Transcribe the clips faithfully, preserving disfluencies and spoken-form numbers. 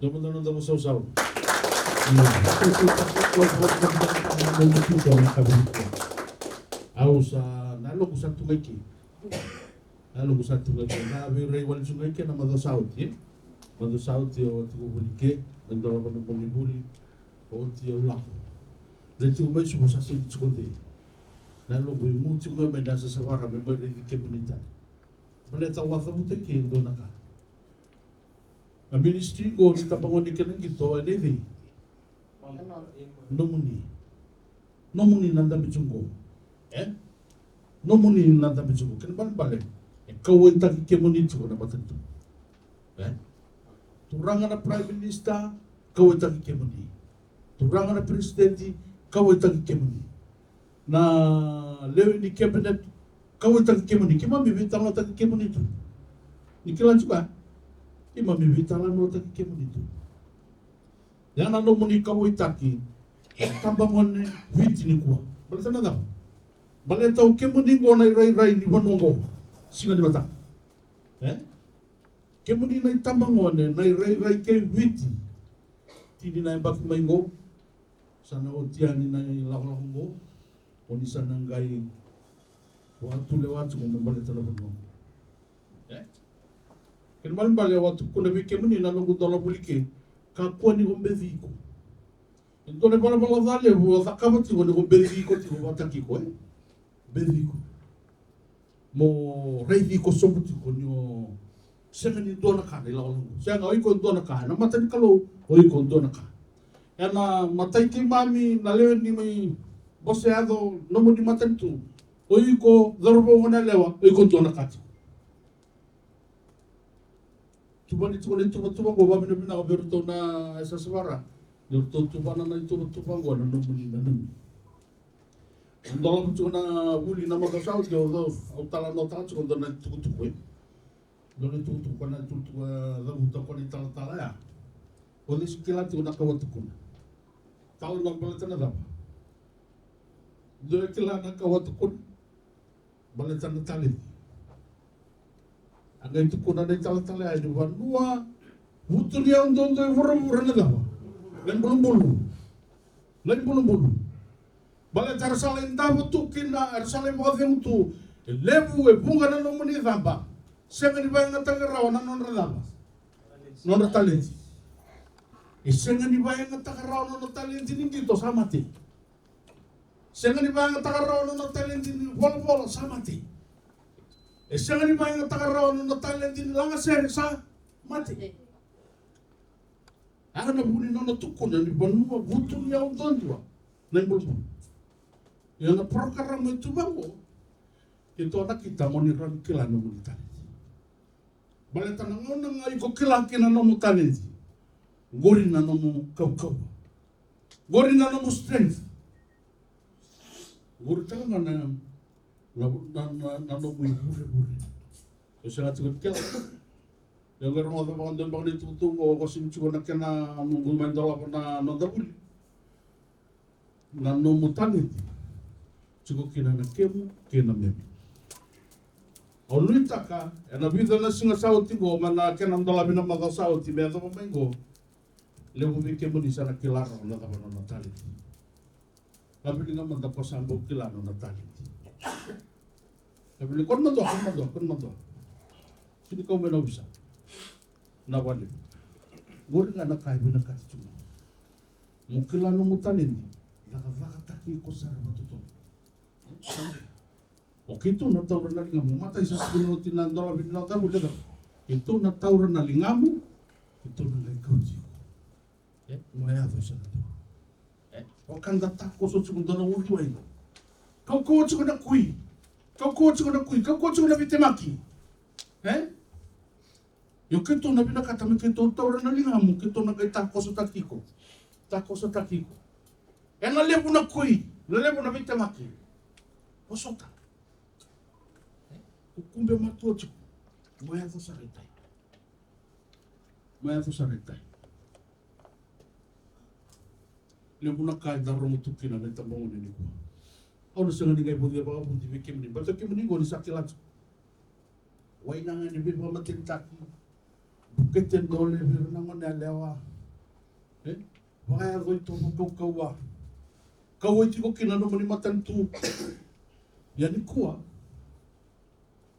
Dua mada na noda vakasausau. Au sa, na yaloqu sa tu ga i ke. Na yaloqu sa tu ga i ke. Na veirai wale tu ga i ke na macawa sa oti, e? Macawa sa oti au a tiko voli i ke, me dolava na nomuni vuli. Oti au lako. Lai tiko mai Suva sa sega ni tiko dei. Na yaloqu e mu tiko ga mai na yasayasa Vara me mai raici kemuni tale. Baleta au a cavuta i ke e dua na ka. Na ministry qo ni tabagone kei na qito e nei cei? Nomuni. Nomuni na dabe tu qo. E? Nomuni na dabe tu qo. Kena ibalebale e kauwaitaki kemuni tiko na matanitu. E? Turaga na Prime Minister, kauwaitaki kemuni. Turaga na Peresitedi, kauwaitaki kemuni. Na lewe ni cabinet, kauwaitaki kemuni. Keimami veitalanoataki kemuni tu. Ni kila tiko ya? Keimami veitalanoataki kemuni tu. Ya na nomuni kauwaitaki e tabagone Viti nikua. Baleta na cava? Baleta o kemuni qo na irairai ni vanua qo. Siga ni mataka. E? Kemuni na itabagone, na irairai kei Viti. Tini na yabaki mai qo. Sa na oti yani na ilakolako qo. O ni sa na qai vakatulewa tiko me baleta na vanua. E? Kena ibalebale au a tukuna vei kemuni na noqu dola voli ke. Kakua ni ko beci iko. E dua na ivalavala ca levu o cakava tiko ni ko beci iko tiko vakataki iko, e? Beci iko. Mo raici iko sobu tiko ni o sega ni dua na ka na ilakolako. Sega, o iko e dua na ka. Ena mata ni Kalou, o iko e dua na ka. Ena matai keimami na lewe ni mai bose yaco nomuni matanitu. O iko cauravou, goneyalewa, o iko e dua na ka tiko. Tuvani tiko na ituvatuva qo, vavinavinaka vei iratou na yasayasa Vara. Ni ratou tuvana na ituvatuva qo na nomuni nanumi. Au dolava tiko na vuli na macawa sa oti, au, au talanoataka tiko dua na itukutuku, e. Dua na itukutuku, ko na itukutuku e cavuta ko na italatala ya. O cei se kila tiko na ka au a tukuna? Talanoa baleta na cava? Dua e kila na ka au a tukuna? Baleta na talenti. A qai tukuna na italatala ya ni vanua vutuniyau duadua e vuravura na cava? Na ibulubulu. Na ibulubulu. Baleta era sa lai davo tu kina, era sa lai vakacegu tu. E levu, e vuqa na nomuni caba. Sega ni vakayagataka rawa na nodra caba. Nodra talenti. E sega ni vakayagataka rawa na nodra talenti ni qito, sa mate. Sega ni vakayagataka rawa na nona talenti ni volavola, sa mate. E sega ni vakayagataka rawa na nona talenti ni lagasere, sa mate. A na vu ni nona tukuna ni vanua vutuniyau duadua na ibulubulu. Ia na parokaramu e tu vaqo, keitou nakita mo ni rawa ni kila na nomuni talenti. Baleta na gauna ga iko kila kina na nomu talenti, qori na nomu kaukauwa. Qori na nomu strength. Qori tale ga na, na, na, na, na nomu ivurevure. Au sega tiko ni kila. Au qai rogoca vakadua beka na itukutuku qo, au sega tiko na kena noqu mai dolava na noda vuli. Na nomu talenti tiko kina na kemu kei na memu. Au nuitaka ena vica na siga sa oti qo, mai na kena dolavi na macawa sa oti me yacova mai qo, levu vei kemuni sa na kila rawa na cava na nona talenti. Ka vili ga mada ko sa bau kila na nona talenti. Ka vili, ko na dua, ko na dua, ko na dua. Sini kau mai na ovisa. Na vale. Qori ga na ka e vinakati tu. Mo kila nomu talenti, cakacakataki iko sara vakatotolo. O keitou na taura na ligamu, matai sa tukuna oti na dolavi ni noda vuli. Keitou na taura na ligamu, keitou na qai kauti iko. E, mo yaco sara tu. E, o ka da takoso tiko, dua na uciwai. Kaukauwa tiko na kui. Kaukauwa tiko na kui. Kaukauwa tiko na veitemaki. E? Io keitou na vinakata me keitou taura na ligamu, keitou na qai takosotaki iko. Takosotaki iko. Ena levu na kui, na levu na veitemaki. Vosota. E? Kukube matua tiko. Mo yaco sara i tai. Mo yaco sara i tai. Levu na ka eda rogo tu kina na itabagone nikua. Au na sega ni qai vocia vakavudi vei kemuni, baleta kemuni qo ni sa kila tu. Wai na ga ni veivakamatenitaki. Bukete dole vei ira na gone yalewa. E? Vakayaco itovo kaukauwa. Kauwai tiko kina na nomuni matanitu. Ia nikua,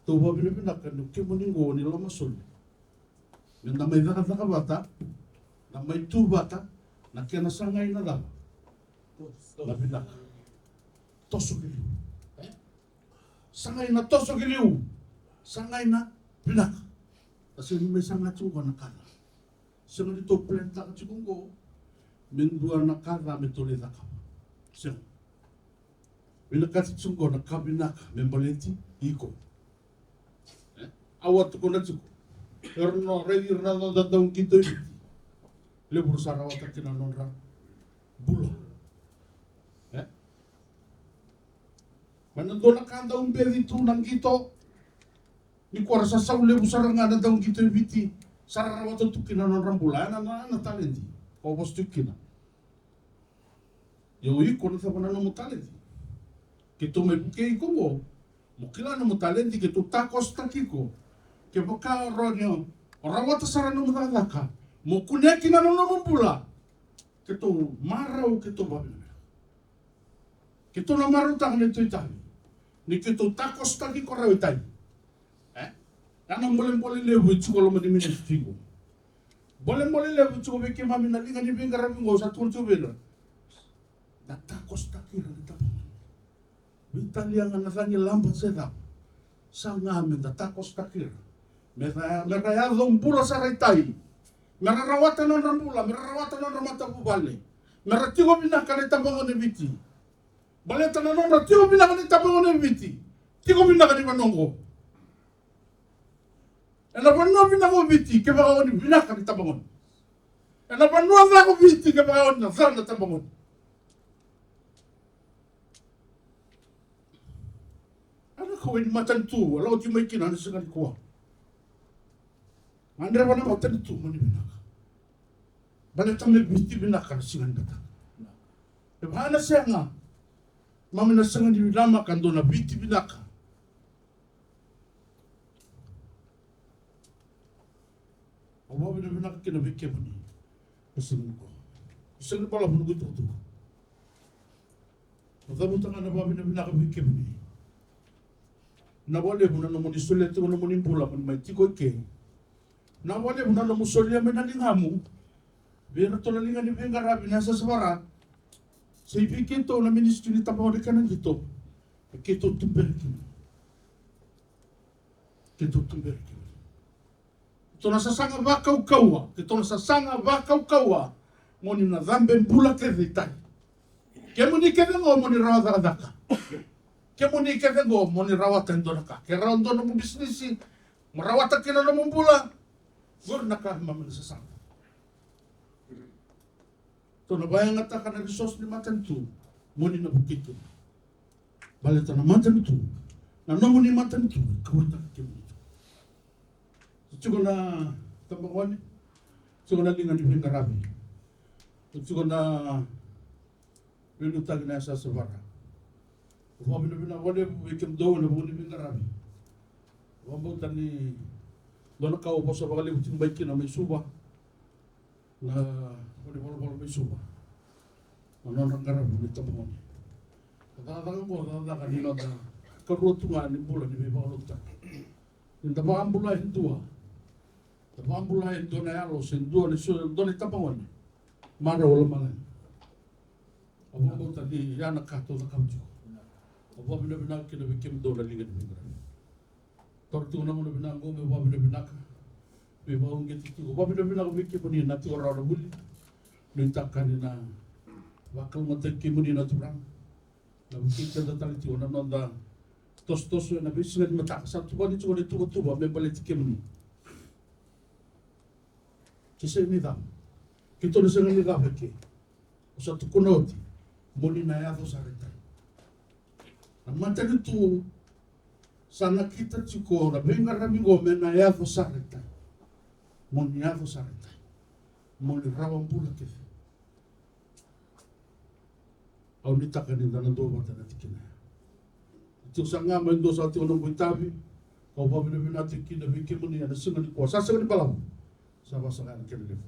tou vakavinavinaka ni kemuni qo ni lomasoli. Meda mai cakacaka vata, da mai tu vata, na kena sagai na cava? Na vinaka. Toso ki liu. E? Sagai na toso ki liu. Sagai na vinaka. Da sega ni mai saga tiko qo na ka ca. Sega ni tou plan taka tiko qo me dua na ka ca me tou lai cakava. Sega. Vinakati tiko qo na ka vinaka me baleti iko. E? Au a tukuna tiko. Era na raici ira na noda dauqito i Viti. Levu ra sa rawata kina na nodra bula. E? Mai na dua na ka dau beci tu na qito. Nikua ra sa sau levu sara ga na dauqito i Viti. Sa ra rawata tu kina na nodra bula. Ena, na, na talenti. Ko vosa tu kina. Ia o iko na cava na nomu talenti? Keitou mai vukei iko qo. Mo kila na nomu talenti, keitou takosotaki iko. Kevaka o rawa ni o rawata sara na nomu cakacaka, mo kunea kina na nomu bula. Keitou marau, keitou vakavinavinaka. Keitou na marautaka na neitou itavi. Ni keitou takosotaki iko rawa i tai. E? Ya na bolebole levu e tiko loma ni ministry qo. Bolebole levu e tiko vei keimami na liga ni veiqaravi qo, sa tukuna tiko vei ira. Da takosotaki ira na tabagone. Veitalia ga na cagi laba se cava. Saga meda takosotaki ira. Mera, mera yaco bula sara i tai. Mera rawata nodra bula, mera rawata nodra matavuvale. Mera tiko vinaka na itabagone Viti. Baleta na nodra tiko vinaka na itabagone Viti, tiko vinaka ni vanua oqo. Ena vanua vinaka o Viti kevaka o ni vinaka na itabagone. Ena vanua ca ko Viti kevaka o ni na ca na itabagone. Ana kauwai ni matanitu a lako tiko mai kina na siga nikua. Gadreva na matanitu mo ni vinaka. Baleta me Viti vinaka na siga ni mataka. E vaka na sega, mami na sega ni vinamaka dua na Viti vinaka. Au vakavinavinaka kina vei kemuni. Au sega ni ko, au sega ni balavu na noqu itukutuku. Au cavuta ga na vakavinavinaka vei kemuni. Na vakalevu na nomuni solia tiko na nomuni bula mo ni mai tiko i ke. Na vakalevu na nomu solia mai na ligamu vei iratou na liga ni veiqaravi na yasayasa vaka-Ra. Sa i vei keitou na ministry ni tabagone kei na qito. E keitou tuberi kina. Keitou tuberi kina. Keitou na sasaga vakaukauwa, keitou na sasaga vakaukauwa mo ni na cabe bula kece i tai. Kemuni kece qo mo ni rawa cakacaka. Kemuni kece qo mo ni rawata e dua na ka. Ke rawa dua nomu bisinisi, mo rawata kina nomu bula. Qori na ka mami na sasaga. Tou na vakayagataka na resource ni matanitu mo ni na vukei tu. Baleta na matanitu, na nomuni matanitu e kauwaitaka kemuni tu. Tiko na tabagone, tiko na liga ni veiqaravi, tiko na veiliutaki na yasayasa vaka-Ra. Au vakavinavinaka vakalevu vei kemudou ena vuku ni veiqaravi. Au vakabauta ni dua na ka au vosa vakalevu tiko mai kina mai Suva. Na valenivolavola mai Suva, na nodra qaravi na itabagone. Na cakacaka oqo, cakacaka ni noda ikarua tu ga ni bula ni veivakalotutaki. Ni da vakabula e dua, da vakabula e dua na yalo se dua na so, dua na itabagone, marau o lomalagi. Au vakabauta ni ya na ka tou cakava tiko. Au vakavinavinaka kina vei kemudou na liga ni veiqaravi. Toro tiko na gauna vinaka oqo meu vakavinavinaka. Veivakauqeti tiko, vakavinavinaka vei kemuni na tiko rawa na vuli. Nuitaka ni na vakalougatataki kemuni na Turaga. Na vukei keda tale tiko na noda tosotoso ena veisiga ni mataka. Sa tukuni tiko na ituvatuva me baleti kemuni. Ke sega ni cava, keitou na sega ni cava eke. Au sa tukuna oti, mo ni na yaco sara i tai. Na matanitu sa nakita tiko na veiqaravi qo me na yaco sara i tai. Mo ni yaco sara i tai. Mo ni rawa bula kece. Au nuitaka ni da na duavata na tikina ya. Tiko sara ga mai dua sa tiko noqu itavi, kau vakavinavinaka tiko kina vei kemuni ena siga nikua. Sa sega ni balavu. Sa vakasaqa na kena levu.